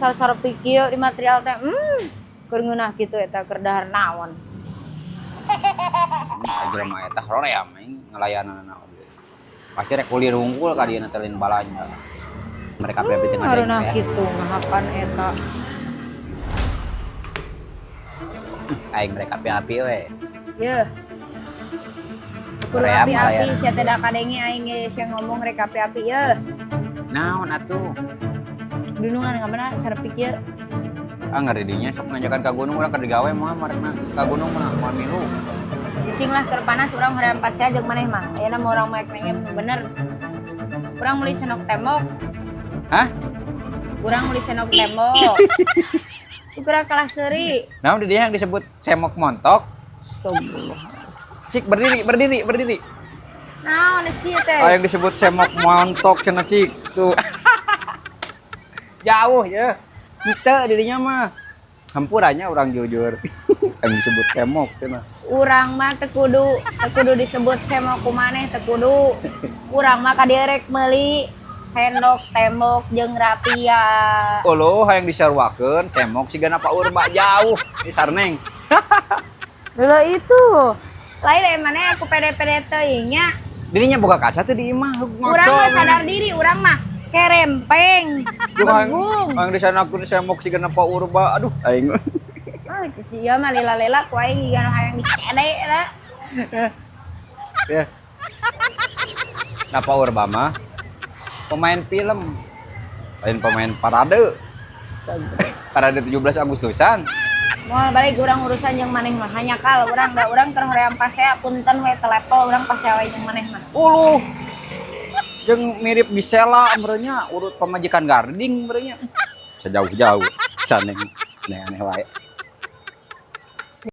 Asal sarepik kieu di material teh. Keur ngeunah kitu eta keur dahar naon. Jelema eta hoream aing ngalayananana oge. Pasti rek kulir wungkul ka dieu teh, lain balanja. Mereka api-api teh ngadenge Ngareunah ya. Kitu ngahakan eta. Aing mereka api-api we. Yeuh. Kudu Hoream api-api ngalayanan. Sia teh da kadenge aing ge sia ngomong rek api-api yeuh. Naon atuh? Dunungan ka mana sarepik ieu? Ah, ngeri dinya sok nanjakan ka gunung, urang keur digawe moal marekna ka gunung mah moal milu. Cicing lah, keur panas urang hoream pasea jeung maneh mah. Ayeuna mah urang mah nanya nu bener. Urang meuli senok tembok. Hah? Urang meuli senok tembok. Tukar kalah seuri. Naon di dia yang disebut semok montok? Astagfirullah. Cik, berdiri, berdiri, berdiri. Naon sih teh? Ah, yang disebut semok montok cenah, cik tuh. Jauh ya. Kita dirinya mah. Hampurannya orang jujur. Yang disebut semok cenah. Urang mah teu kudu disebut semok ku maneh, teu kudu. Urang mah ka dieu rek meuli sendok tembok jeung rapia. Uluh, hayang disaruakeun semok siga Pak Urba, jauh di sarneng. Dulu itu. Lain eh maneh aku pede-pede teuing nya. Dirinya buka kaca tuh di imah. Urang mah sadar diri, urang mah kerempeng. Begung. Hayang disanakeun semok siga Pak Urba. Aduh, aing. Ah, sia mah lila-lila ku aing jiga nu hayang dikede lah. Ya. Nah, Pak Urba mah pemain film. Lain pemain parade. Parade 17 Agustusan. Moal balik urang urusan jeung maneh mah, hanya kal urang da urang keur hoream pasea, punten we telepon urang pasea we jeung maneh mah. Uluh. Jeung mirip Gisela merenya, urut pamajikan garding merenya. Sejauh-jauh saneng aneh-aneh wae.